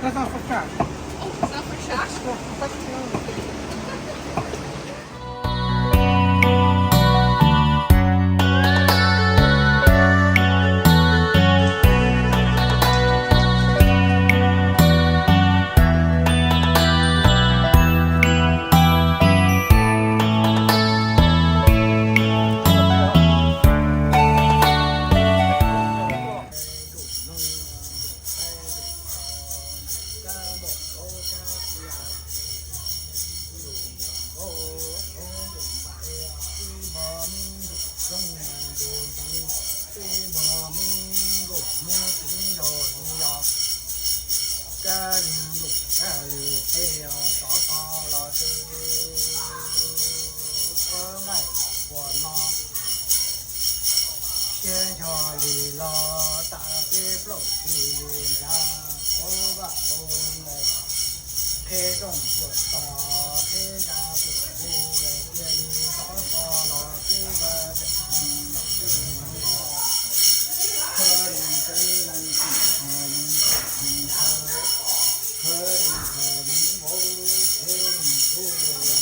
That's not for trash. Oh, it's not for trash? Yeah, that's the only thing. Siab ntsho li los tas peb plaub hwj li nrad hauv vaj hauv loog, qheb rooj puam tos qheb nra puam hu, cia li tov koj los peb vaj tseem hneev los peb hneev los, khawb li tsev leej tsim ho leej tsim hneev khawb, khawb li khaws leej vauv tsev leej tub nyob.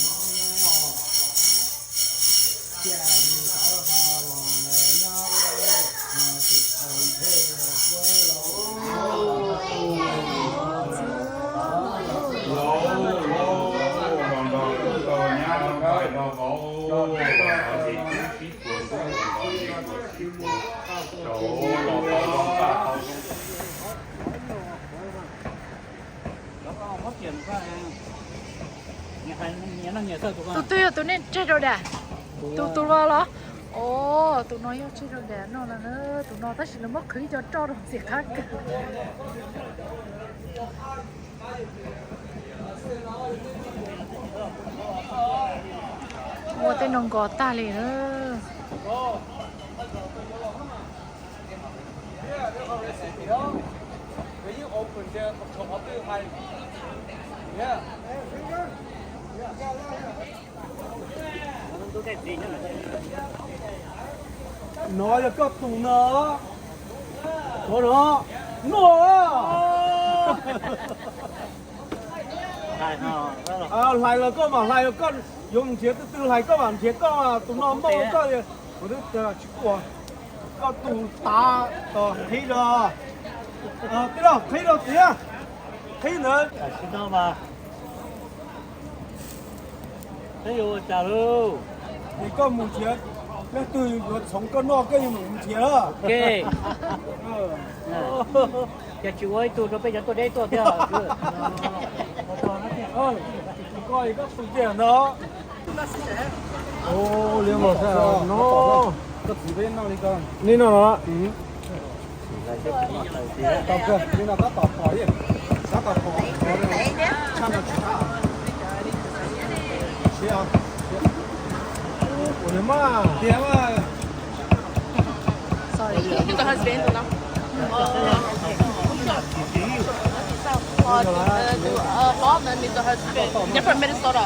Tus twg yog tus nej tseg rau dam? Tus tus los los? Os, tus no yog tseg rau dam no los na. Tus no tab sis lawv muab qhwv ib co roj rau ntxim qab kawg. Ua tej no nkos tag li na. No yog koj tus no. Ua no, no. Hlais los koj mam hlais, koj yuav mus nrhiav twg twg hlais koj mam nrhiav koj, tus no npauj koj, kuv twb tsis ua. Koj tus tav tos qhib rau, tij laug qhib rau tiag, qhib ntawd. Koj mus nrhiav, leej twg yuav txhoov koj noj koj yuav mus nrhiav. Ces tsis ua ib tug rau peb cov tuaj deb tuaj thiab. Koj tus tiag no. Li no, li no. Tau kawg, li no tab tom pom, tab tom pom, tshaj no tsis qab. Siab, ua li mas tiag mas. Sorry. Meet the husband, no? Oh, okay. Uh, uh, Bob and meet the husband. They're from Minnesota.